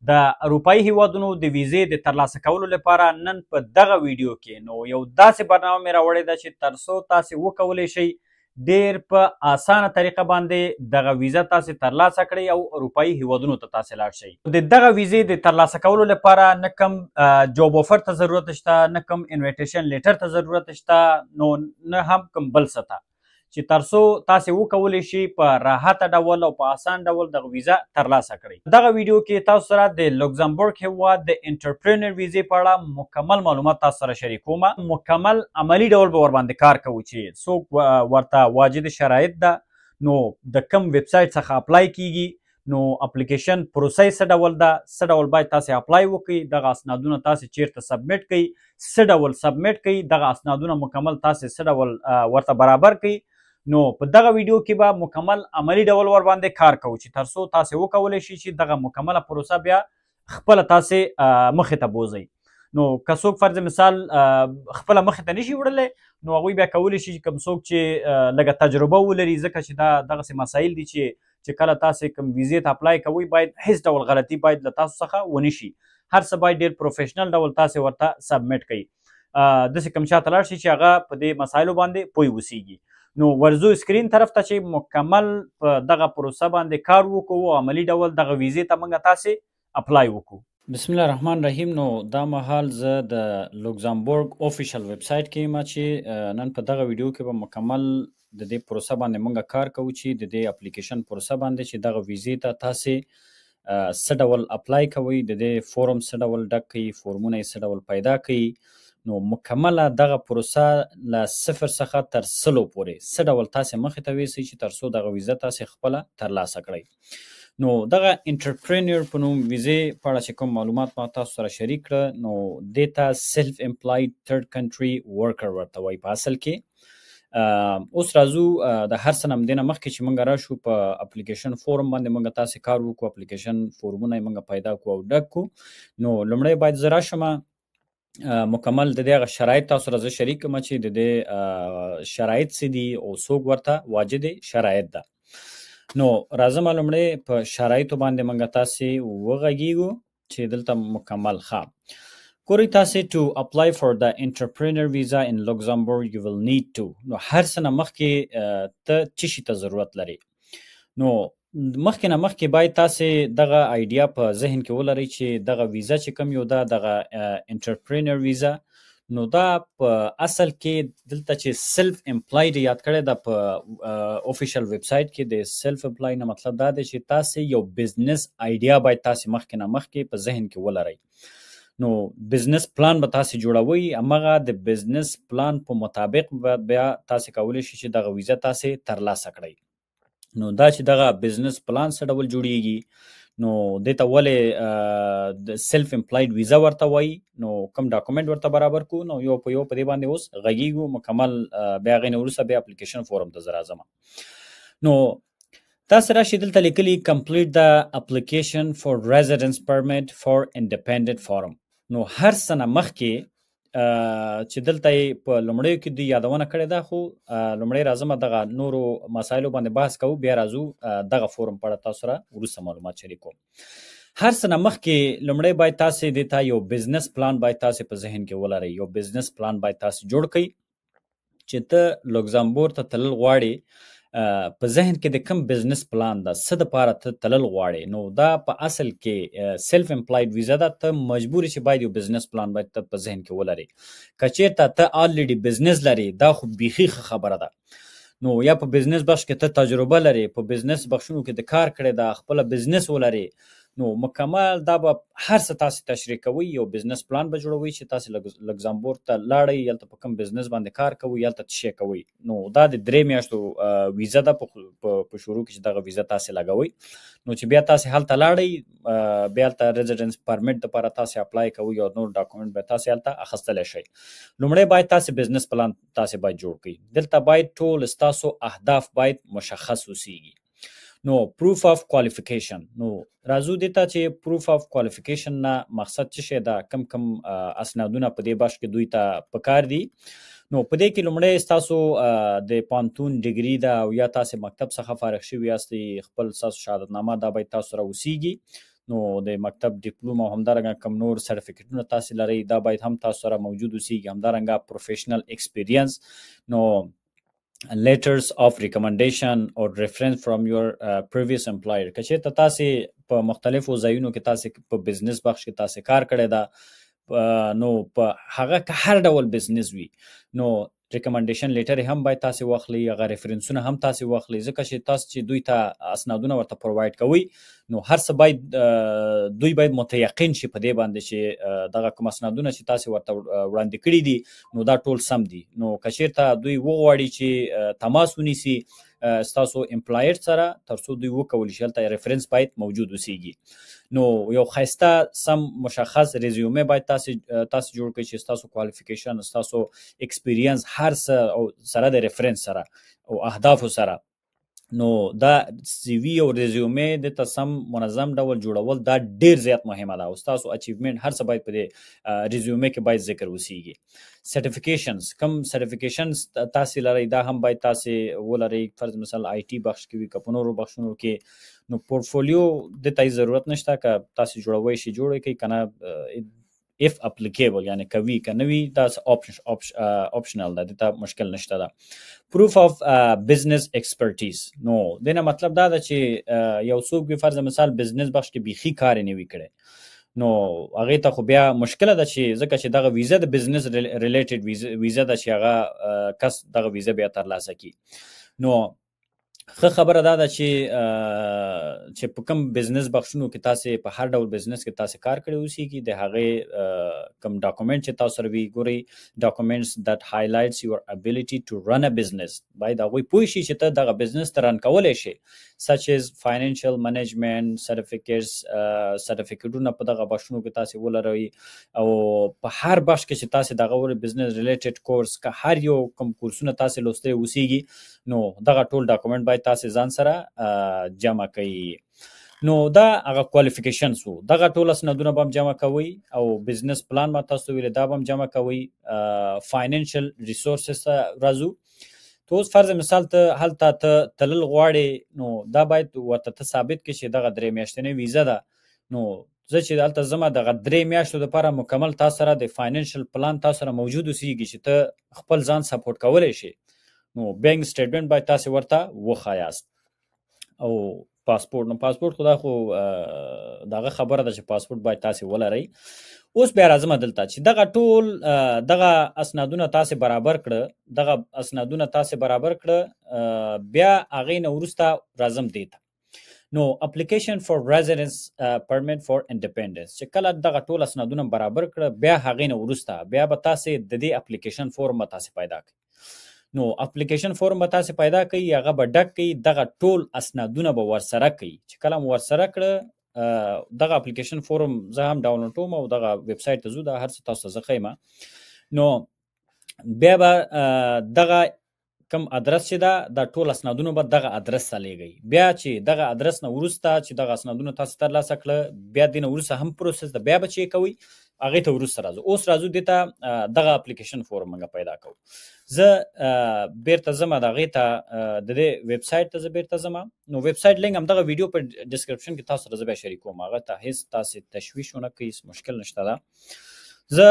د اروپאי هیوادونو د ویزې د ترلاسه کولو لپاره نن په دغه ویډیو کې نو یو داسې برنامه مې راوړې ده چې ترڅو تاسې وکولی شئ ډیر په اسانه طریقه باندې دغه ویزه تاسې ترلاسه کړئ او اروپאי هیوادونو ته تاسې لاړ شئ. د دغه ویزې د ترلاسه کولو لپاره نه کوم job offer ته ضرورت شته، نه کوم invitation letter ته ضرورت شته، نو نه هم کوم بل څه ته، چې ترڅو تاسې وکولی شئ په راحته ډول او په اسان ډول دغه ویزه ترلاسه کړئ. دغه ویډیو کې تاسو سره د لوکزامبورګ هیواد د entrepreneur ویزې په اړه مکمل معلومات تاسو سره شریکوم. مکمل عملی ډول به ورباندې کار کوو چې څوک ورته واجد شرایط ده، نو د کم ویب سایټ څخه apply کیږي، نو اپلیکیشن پروسه څه ډول ده، څه ډول باید تاسې apply وکړئ، دغه اسنادونه تاسې چیرته submit کړئ، څه ډول submit کړئ، دغه اسنادونه مکمل تاسې څه ډول ورته برابر کړئ. نو په دغه ویډیو کې به مکمل عملی ډول ور باندې کار کوو چې ترڅو تاسې وکولی شئ چې دغه مکمله پروسه بیا خپله تاسې مخې ته بوځئ. نو که څوک فرض مثال خپله مخې ته نشي وړلی، نو هغوی بیا کولی شي چې کوم څوک چې لږه تجربه ولري، ځکه چې دا دغسې مسایل دي چې کله تاسې کوم ویزې ته apply کوئ باید هیڅ ډول غلطي باید له تاسو څخه ونه شي، هر څه باید ډېر professional ډول تاسې ورته submit کړئ. داسې کوم چا ته لاړ شي چې هغه په دې مسایلو باندې پوه اوسېږي. نو ورځو screen طرف ته چې مکمل په دغه پروسه باندې کار وکړو او عملي ډول دغه ویزې ته موږ تاسې apply وکړو. بسم الله الرحمن الرحیم. نو دا مهال زه د لوکزامبورګ official website کې یم چې نن په دغه ویډیو کې به مکمل د دې پروسه باندې موږ کار کوو چې د دې اپلیکیشن پروسه باندې چې دغه ویزې ته تاسې څه ډول apply کوئ، د دې فورم څه ډول ډک کړئ، فورمونه یې څه ډول پیدا کړئ. نو مکمله دغه پروسه له 0 څخه تر 100 پورې څه ډول تاسې مخې ته ویسئ چې تر څو دغه ویزه تاسې خپله ترلاسه کړئ. نو دغه entrepreneur په نوم ویزې په اړه چې کوم معلومات ما تاسو سره شریک کړه، نو دې ته self employed third country worker ورته وایي په اصل کې. اوس راځو د هر څه نه دې نه مخکې چې موږ راشو په اپلیکیشن فورم باندې موږ تاسې کار وکړو، اپلیکیشن فورمونه یې موږ پیدا کړو او ډک کړو. نو لومړی باید زه راشم مکمل د دې هغه شرایط تاسو سره زه شریک کړم چې د دې شرایط څه دي او څوک ورته واجد شرایط ده. نو راځم لومړی په شرایطو باندې موږ تاسې وغږیږو چې دلته مکمل ښه ګورئ تاسې to apply for the entrepreneur visa in Luxembourg you will need to. نو هر څه نه مخکې ته څه شي ته ضرورت لرې؟ نو مخکې نه مخکې باید تاسې دغه idea په ذهن کې ولرئ چې دغه ویزه چې کوم یو ده، دغه entrepreneur ویزه، نو دا په اصل کې دلته چې self employed یاد کړی دا په official website کې د self employed نه مطلب دا دی چې تاسې یو business idea باید تاسې مخکې نه مخکې په ذهن کې ولرئ. نو business plan به تاسې جوړوئ، هماغه د business plan په مطابق به بیا تاسې کولی شئ چې دغه ویزه تاسې ترلاسه کړئ. نو دا چې دغه business plan څه ډول جوړیږي، نو دې ته ولې د self employed ویزه ورته وایي، نو کوم document ورته برابر کړو، نو یو په یو په دې باندې اوس غږیږو مکمل. بیا هغې نه وروسته بیا اپلیکیشن فورم ته زه راځم. نو تاسې راشئ دلته لیکلي complete the application for residence permit for independent form. نو هر څه نه مخکې چې دلته یې په لومړیو کې دوی یادونه کړې ده، خو لومړی راځم دغه نورو مسایلو باندې بحث کوو، بیا راځو دغه فورم په اړه تاسو سره وروسته معلومات شریکوم. هر څه نه مخکې لومړی باید تاسې دې ته یو business plan باید تاسې په ذهن کې ولرئ، یو business plan باید تاسې جوړ کړئ چې ته لوکزامبورګ ته تلل غواړې، په ذهن کې د کوم business plan ده، څه دپاره ته تلل غواړې. نو دا په اصل کې self employed ویزه ده، ته مجبور یې چې باید یو business plan باید ته په ذهن کې ولرې. که چېرته ته already business لرې، دا خو بیخي ښه خبره ده. نو یا په business بخش کې ته تجربه لرې، په business بخشونو کې د کار کړی ده، خپله business ولرې، نو مکمل دا به هر څه تاسې تشریح کوئ، یو business plan به جوړوئ چې تاسې لوکزامبورګ ته لاړئ، هلته په کوم business باندې کار کوئ، هلته څه شی کوئ. نو دا د 3 میاشتو ویزه ده په شروع کې چې دغه ویزه تاسې لګوئ. نو چې بیا تاسې هلته لاړئ، بیا هلته residence permit دپاره تاسې apply کوئ او نور document به تاسې هلته اخیستلی شئ. لومړی باید تاسې business plan تاسې باید جوړ کړئ. دلته باید ټول ستاسو اهداف باید مشخص اوسیږي. نو proof of qualification، نو راځو دې ته چې proof of qualification نه مقصد څه شی ده، کم کم اسنادونه په دې بخش کې دوی ته پکار دي. نو په دې کې لومړی ستاسو د پوهنتون degree ده او یا تاسې مکتب څخه فارغ شوي یاستئ، خپل ستاسو شهادتنامه دا باید تاسو سره اوسیږي. نو د مکتب دیپلوم او همدارنګه کوم نور سرټیفیکیټونه تاسو لرئ دا باید هم تاسو سره موجود اوسیږي. همدارنګه پروفیشنل ایکسپیرینس، نو letters of recommendation or reference from your previous employer. که چېرته تاسو په مختلفو ځایونو کې تاسو په بزنس بخش کې تاسو کار کړی دا، نو په هغه که هر ډول بزنس وي نو ریکمنډیشن لیټر هم باید تاسو واخلئ، هغه ریفرنسونه هم تاسو واخلئ، ځکه چې تاسو چې دوی ته اسنادونه ورته پروواید کوئ نو هر څه باید دوی باید متیقن شي په دې باندې چې دغه کوم اسنادونه چې تاسو ورته وړاندې کړي دي نو دا ټول سم دي. نو که چېرته دوی وغواړي چې تماس ونیسي ستاسو امپلایر سره ترڅو دوی وکولی شي هلته ریفرنس باید موجود اوسیږي. نو یو ښایسته سم مشخص ریزیومه باید تاسو جوړ کړئ چې ستاسو کوالیفیکیشن، ستاسو ایکسپیرینس هر څه او سره د ریفرنس سره او اهدافو سره. نو دا سی وی او ریزیومه د ته سم منظم ډول جوړول دا ډیر زیات مهمه ده او ستاسو اچیومنټ هر څه باید په دې ریزیومه کې باید ذکر وسیږي. سرټیفیکیشنز، کوم سرټیفیکیشنز تاسو لرئ دا هم باید تاسو ولرئ، فرض مثال آی ټي بخش کې وي که په نورو بخشونو کې. نو پورتفولیو د ته ضرورت نشته، که تاسو جوړوئ شي جوړ کړئ، که نه if applicable یعنی کوي که نه وي دا optional ده، دته مشکل نشته ده. proof of business expertise، نو دې نه مطلب دا ده چې یو څوک وي فرض مثال بزنس بخش کې بیخي کار نه وي کړی نو هغې ته خو بیا مشکله ده چې ځکه چې دغه ویزه د بزنس ریلیټډ ویزه ده چې هغه کس دغه ویزه بیا ترلاسه کړي. نو ښه خبره دا ده چې په کوم بزنس بخشونو کې تاسو په هر ډول بزنس کې تاسو کار کړی اوسیږي د هغې کوم ډاکومنټ چې تاسو سره وي، ګورئ documents that highlights your ability to run a business، باید هغوی پوه شي چې ته دغه بزنس ته رن کولی شې، such as financial management certificates، سرټیفیکیټونه په دغه بخشونو کې تاسو ولرئ او په هر بخش کې چې تاسو دغه ور بزنس ریلیټډ کورس که هر یو کوم کورسونه تاسو لوستلی اوسیږي نو دغه ټول ډاکومنټ باید تاسو ځان سره جمع کړئ. نو دا هغه کوالیفیکیشنز وو، دغه ټول اسنادونه به هم جمع کوئ او بزنس پلان ما تاسو ویل دا به هم جمع کوئ. فاینانشل ریسورسز ته راځو. ته اوس فرض مثال ته هلته ته تلل غواړې نو دا باید ورته ته ثابت کړې چې دغه 3 میاشتنۍ ویزه ده، نو زه چې هلته ځم دغه 3 میاشتو دپاره مکمل تا سره د فاینانشل پلان تا سره موجود اوسیږي چې ته خپل ځان سپورټ کولی شې. نو بانک سټیټمنټ باید تاسو ورته وښایاست. او پاسپورت، نو پاسپورت خو دا خو دغه خبره ده چې پاسپورت باید تاسو ولرئ. اوس بیا راځم دلته چې دغه ټول دغه اسنادونه تاسو برابر کړه، دغه اسنادونه تاسو برابر کړه، بیا هغې نه وروسته راځم دې ته. نو اپلیکیشن فار ریزیډنس پرمیټ فار انډیپندنس، چې کله دغه ټول اسنادونه برابر کړه بیا هغې نه وروسته بیا به تاسو د دې اپلیکیشن فورم به تاسو پیدا کړئ. نو اپلیکیشن فورم به تاسو پیدا کړئ، هغه به ډک کړئ، دغه ټول اسنادونه به ورسره کړئ. چې کله مو ورسره کړه دغه اپلیکیشن فورم زه هم ډاونلوډ کوم او دغه ویب سایټ ته ځو، دا هر څه تاسو ته زه ښیم. نو بیا به دغه کوم ادرس چې ده دا ټول اسنادونه به دغه ادرس ته لیږئ. بیا چې دغه ادرس نه وروسته چې دغه اسنادونه تاسو ترلاسه کړه بیا دې نه وروسته هم پروسس ده، بیا به چې کوئ هغې ته وروسته راځو. اوس راځو دې ته دغه اپلیکیشن فورم موږ پیدا کوو. زه بیرته ځم دغې ته، د دې ویب سایټ ته زه بیرته ځم. نو ویب سایټ لینک هم دغه ویډیو په ډسکرپشن کې تاسو سره زه بیا شریکوم، هغه ته هیڅ تاسې تشویش ونه کړئ، هیڅ مشکل نشته ده. زه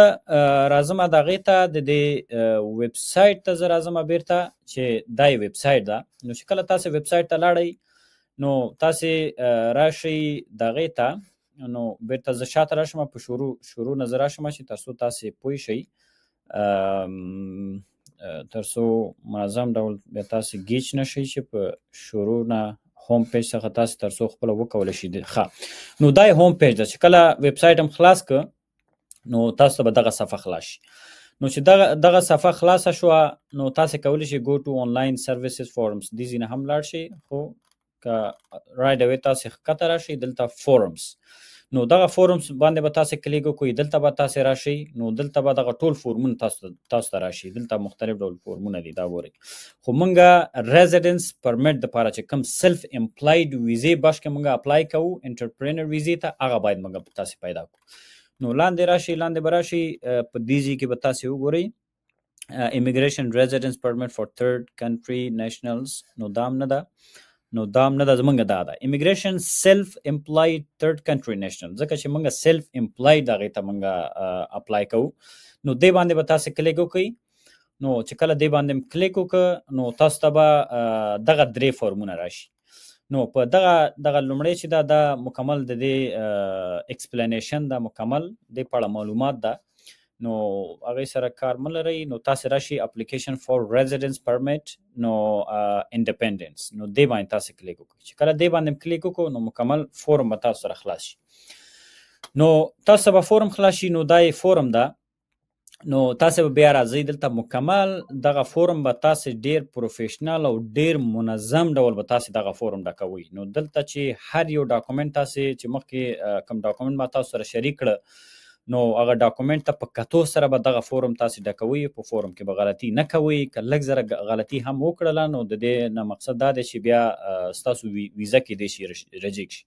راځم دغې ته، د دې ویب سایټ ته زه راځم بیرته چې دا یې ویب سایټ ده. نو چې کله تاسې ویب سایټ ته لاړئ نو تاسې راشئ دغې ته. نو بیرته زه شاته راشم، په شروع نه زه راشم چې تر څو تاسې پوه شئ، تر څو منظم ډول بیا تاسې ګیچ نه شئ چې په شروع نه هوم پیج څخه تاسې تر څو خپله وکولی شئ. ښه، نو دا یې هوم پیج ده. چې کله ویب سایټ هم خلاص که نو تاسو ته به دغه صفحه خلاص شي. نو چې دغه صفحه خلاصه شوه نو تاسې کولی شئ ګو ټو آنلاین سرویسز فورمز دې ځای نه هم لاړ شئ، خو که رایټ اوی تاسې ښکته راشئ دلته فورمز، نو دغه فورمز باندې به تاسې کلیک وکړئ، دلته به تاسې راشئ. نو دلته به دغه ټول فورمونه تاسو ته راشي. دلته مختلف ډول فورمونه دي، دا ګورئ. خو مونږه ریزیډنس پرمیټ دپاره چې کوم سیلف امپلایډ ویزې بخش کې مونږه اپلای کوو انټرپرینر ویزې ته، هغه باید مونږ تاسې پیدا کړو. نو لاندې راشئ، لاندې به راشئ، په دې ځای کې به تاسې وګورئ immigration residence permit for third country nationals، نو دا هم نه ده. نو دا هم نه ده زمونږ، دا ده immigration self employed third country national، ځکه چې مونږ self employed هغې ته مونږ apply کوو. نو دې باندې به تاسې کلیک وکړئ. نو چې کله دې باندې کلیک وکړ نو تاسو ته به دغه درې فورمونه راشي. نو په دغه دغه لومړی چې دا دا مکمل د دې explanation دا مکمل د په اړه معلومات ده، نو هغې سره کار مه لرئ. نو تاسې راشي application for residence permit نو independence، نو دې باندې تاسې کلیک وکړئ. چې کله دې باندې کلیک وکړو نو مکمل فورم به تاسو سره خلاص شي. نو تاسو به فورم خلاص شي، نو دا یې فورم ده. نو تاسو به بیا راځئ دلته مکمل دغه فورم به تاسو ډیر professional او ډیر منظم ډول به تاسو دغه فورم ډکوئ. نو دلته چې هر یو document تاسو چې مخکې کوم document ما تاسو سره شریک کړ، نو هغه document ته په کتو سره به دغه فورم تاسو ډکوئ. په فورم کې به غلطي نه کوئ. که لږ زره غلطي هم وکړله نو د دې نه مقصد دا دی چې بیا ستاسو ویزه کېدای شي reject شي.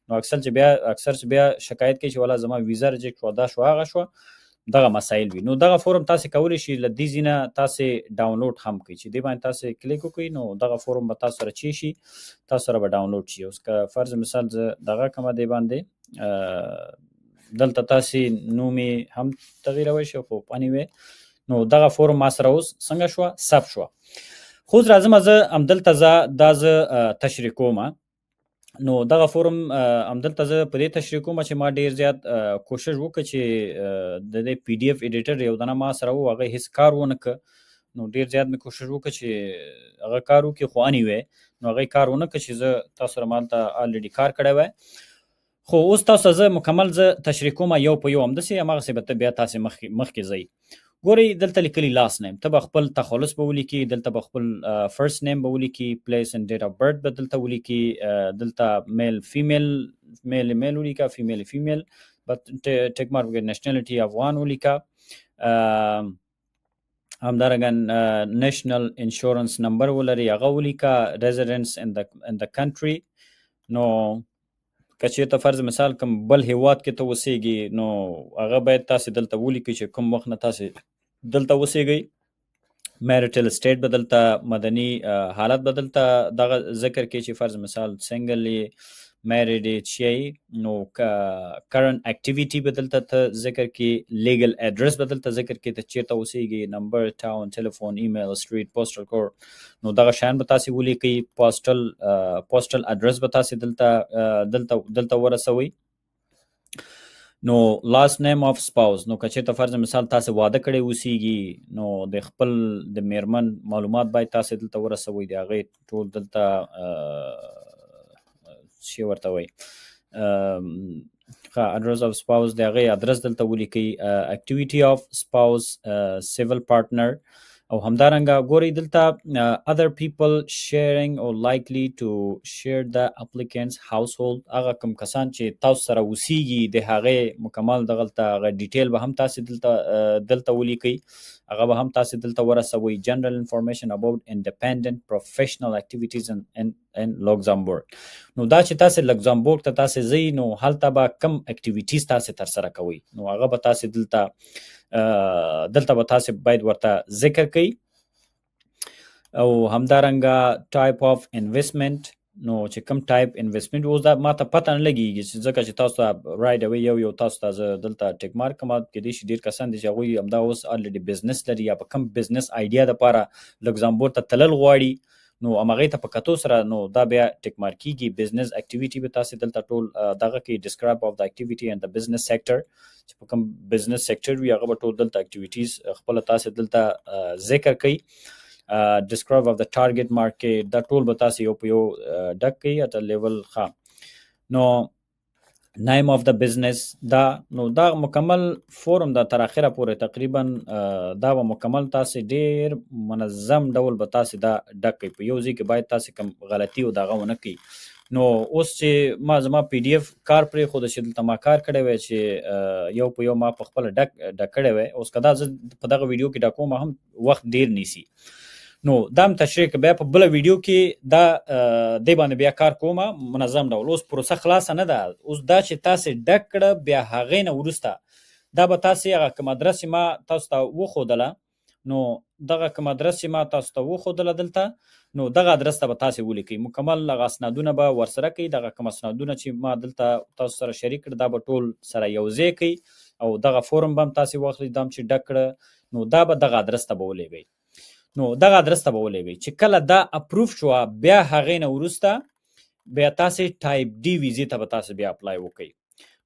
نو اکثر چې بیا شکایت کوي چې والا زما ویزه reject شوه، دا شوه، هغه شوه، دغه مسایل وي. نو دغه فورم تاسو کولی شئ له دې ځای نه تاسو download هم کړئ. چې دې باندې تاسو کلیک وکړئ نو دغه فورم به تاسو سره چی شي، تاسو سره به download شي. اوس که فرض مثال زه دغه کومه دې باندې دلته تاسو نوم هم تغییرولی شئ، خو anyway نو دغه فورم ما سره اوس څنګه شوه، ثبت شوه. خو اوس راځم زه همدلته زه دا زه تشریح کوم. نو دغه فورم همدلته زه په دې تشریح کوم چې ما ډیر زیات کوشش وکړ چې د دې PDF editor یو دانه ما سره و، هغه هیڅ کار ونه کړ. نو ډیر زیات مې کوشش وکړ چې هغه کار وکړي، خو anyway نو هغه کار ونه کړ چې زه تاسو سره ما هلته already کار کړی وای. خو اوس تاسو زه مکمل زه تشریح کوم یو په یو، همداسې هماغسې به ته بیا تاسې مخکې ځئ. ګورئ دلته لیکلي last name، ته به خپل تخلص به ولیکي، دلته به خپل first name به ولیکي، place and date of birth به دلته ولیکي، دلته male female، male male ولیکه، female female، tick mark وکړه، nationality افغان ولیکه، همدارنګه national insurance number ولري هغه ولیکه، residence in the country. نو که چېرته فرض مثال کوم بل هیواد کې ته اوسېږي نو هغه باید تاسې دلته ولیکئ چې کوم وخت نه تاسې دلته اوسېږئ. marital state به دلته، مدني حالت به دلته دغه ذکر کړئ چې فرض مثال single یې، married یې، چې یې. نو current activity به دلته ته ذکر کړې، legal address به دلته ذکر کړې ته چېرته اوسېږي، number، town، telephone، email، street، postal code. نو دغه شیان به تاسې ولیکئ. postal address به تاسې دلته ورسوئ. نو last name of spouse، نو که چېرته فرض مثال تاسې واده کړی اوسېږي نو د خپل د میرمن معلومات باید تاسې دلته ورسوئ، د هغې ټول دلته شی ورته وایي، ښه address of spouse، د هغې ادرس دلته ولیکئ، activity of spouse، civil partner. او همدارنګه ګورئ دلته other people sharing or likely to share the applicant's household، هغه کوم کسان چې تاسو سره اوسیږي د هغې مکمل دغلته هغه detail به هم تاسې دلته ولیکئ، هغه به هم تاسې دلته ورسوئ. General information about independent professional activities in Luxembourg. نو دا چې تاسې لوکزامبورګ ته تاسې ځئ نو هلته به کم activities تاسې ترسره کوئ، نو هغه به تاسې دلته به تاسې باید ورته ذکر کړئ. او همدارنګه type of investment، نو چې کوم type investment اوس دا ما ته پته نه لګېږي چې ځکه چې تاسو ته right away یو یو تاسو ته زه دلته tick mark کوم. کېدای شي ډېر کسان دي چې هغوی همدا اوس already business لري یا په کوم business idea دپاره لوکزامبورګ ته تلل غواړي، نو همغې ته په کتو سره نو دا بیا tick mark کېږي. business activity به تاسې دلته ټول دغه کې describe of the activity and the business sector، چې په کوم business sector وي هغه به ټول دلته activities خپله تاسې دلته ذکر کړئ. Describe of the target market، دا ټول به تاسې یو په یو ډک کړئ at a level. ښه نو name of the business، دا نو دا مکمل فورم دا تر اخره پورې تقریبا دا به مکمل تاسې ډیر منظم ډول به تاسې دا ډک کړئ. په یو ځای کې باید تاسې کوم غلطي او دغه ونه کړئ. نو اوس چې ما زما PDF کار پرېښود چې دلته ما کار کړی وی چې یو په یو ما په خپله ډک کړی وی، اوس که دا زه په دغه ویډیو کې ډکوم هم وخت ډیر نیسي، نو دا هم تشریح کړم. بیا په بله ویډیو کې دا دې باندې بیا کار کوم منظم ډول. اوس پروسه خلاصه نه ده، اوس دا چې تاسې ډک کړه بیا هغې نه وروسته دا به تاسې هغه کوم ادرس چې ما تاسو ته وښودله نو دغه کوم ادرس چې ما تاسو ته وښودله دلته، نو دغه ادرس ته به تاسې ولیکئ. مکمل هغه اسنادونه به ورسره کوئ. دغه کوم اسنادونه چې ما دلته تاسو سره شریک کړ، دا به ټول سره یو ځای کوئ او دغه فورم به هم تاسې واخلئ، دا هم چې ډک کړه، نو دا به دغه ادرس ته به ولیږئ. نو دغه ادرس ته به ولیږئ. چې کله دا approve شوه، بیا هغې نه وروسته بیا تاسې type D ویزې ته به تاسې بیا apply وکړئ.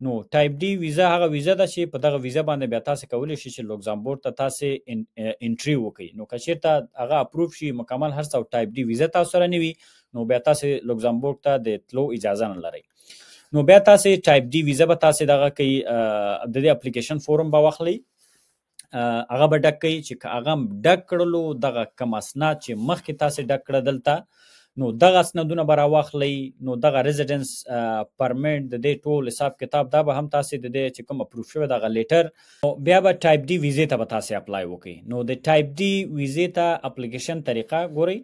نو type D ویزه هغه ویزه ده چې په دغه ویزه باندې بیا تاسې کولی شئ چې لوکزامبورګ ته تاسې entry وکړئ. نو که چېرته هغه approve شي مکمل هر څه او type D ویزه تاسو سره نه وي، نو بیا تاسې لوکزامبورګ ته د تلو اجازه نه لرئ. نو بیا تاسې type D ویزه به تاسې دغه کوئ، د دې application form به واخلئ، هغه به ډک کړئ. چې که هغه هم ډک کړلو، دغه کوم اسناد چې مخکې تاسې ډک کړه دلته، نو دغه اسنادونه به راواخلئ. نو دغه residence permit د دې ټول حساب کتاب دا به هم تاسې د دې چې کوم approve شوی دغه letter، نو بیا به type D ویزې ته به تاسې apply وکړئ. نو د type D ویزې ته اپلیکیشن طریقه ګورئ.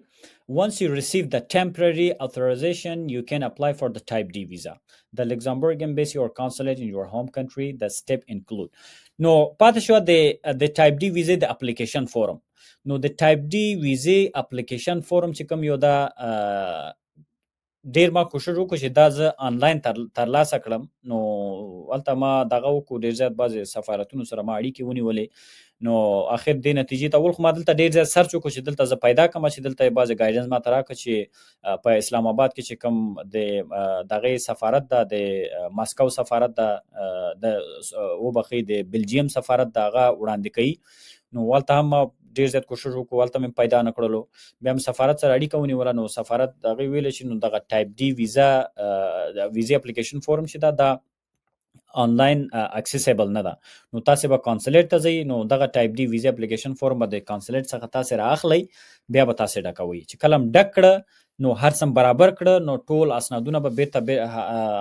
Once you receive the temporary authorization, you can apply for the Type D visa. The Luxembourg embassy or consulate in your home country, the step include. نو پاتې شوه د type D ویزې د application form. نو د type D ویزې application form چې کوم یو دا، ډیر ما کوشش وکړو چې دا زه آنلاین ترلاسه کړم. نو هلته ما دغه وکړو، ډیر زیات بعضې سفارتونو سره ما اړیکې ونیولې. نو اخر دې نتیجې ته ول، خو ما دلته ډیر زیات search وکړو چې دلته زه پیدا کړم، چې دلته یې بعضې guidance ما ته راکړه چې، په اسلام آباد کې چې کوم د، دغې سفارت ده، د، ماسکو سفارت ده، د، وبخښئ، د بلجیم سفارت ده، هغه وړاندې کوي. نو هلته هم ما ډیر زیات کوشش وکړو، هلته مې پیدا نه کړلو. بیا مې سفارت سره اړیکه ونیوله. نو سفارت هغې ویل چې نو دغه type D ویزه، ویزې application form چې ده، دا آنلاین accessible نه ده. نو تاسې به consulate ته ځئ، نو دغه type D ویزې application form به د consulate څخه تاسې رااخلئ، بیا به تاسې ډکوئ. چې کله هم ډک کړه، نو هر څه برابر کړه، نو ټول اسنادونه به بیرته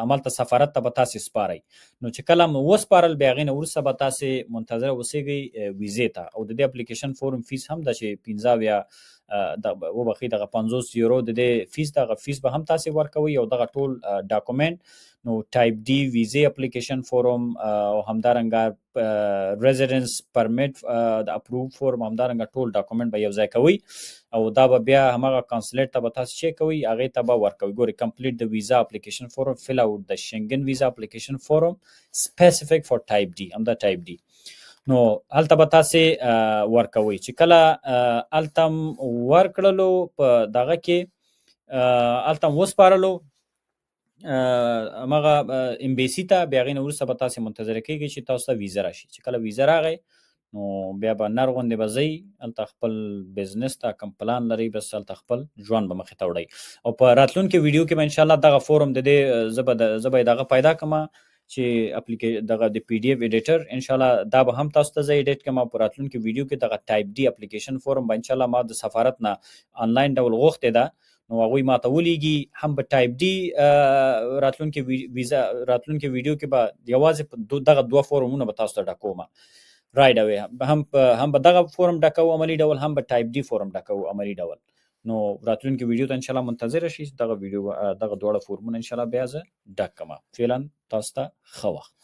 هملته سفارت ته به تاسې سپارئ. نو چې کله مو وسپارل، بیا هغې نه وروسته به تاسې منتظر اوسېږئ، ویزې ته. او د دې application form fees هم ده چې پنځه اویا، وبخښئ، دغه 50 یورو د دې fees، دغه fees به هم تاسې ورکوئ. او دغه ټول، document، نو type D ویزې application form، او همدارنګه، residence permit، د approve form، همدارنګه ټول document به یو ځای کوئ. او دا به بیا هماغه consulate ته به تاسو چک کوئ، هغې ته به ورکوئ. ګورئ، complete the visa application form, fill out the Schengen visa application form specific for type D, همدا type D. نو هلته به تاسې، ورکوئ. چې کله، هلته هم ورکړلو په دغه کې، هلته هم وسپارلو، هماغه، embassy ته، بیا هغې نه وروسته به تاسې منتظر کېږئ چې تاسو ته ویزه راشي. چې کله ویزه راغی، نو بیا به نر غوندې به ځئ هلته خپل business ته، کوم پلان لرئ، بس هلته خپل ژوند به مخې ته وړئ. او په راتلونکي ویډیو کې به انشاءالله دغه form د دې، زه به یې دغه پیدا کړم چې دغه د PDF editor، انشاءالله دا به هم تاسو ته زه edit کړم. او په راتلونکي ویډیو کې دغه type D application form به انشاءالله ما د سفارت نه آنلاین ډول غوښتې ده، نو هغوی ما ته ولیږي. هم به type D، راتلونکي ویزه، راتلونکي ویډیو کې به یوازې په دغه دوه فورمونه به تاسو ته ډکوم right away. هم به دغه form ډکوو عملي ډول، هم به type D form ډکوو عملي ډول. نو راتلونکي ویډیو ته انشاءالله منتظر شئ، دغه ویډیو، دغه دواړه فورمونه انشاءالله بیا زه ډک کړم. فعلا تاسو ته ښه وخت.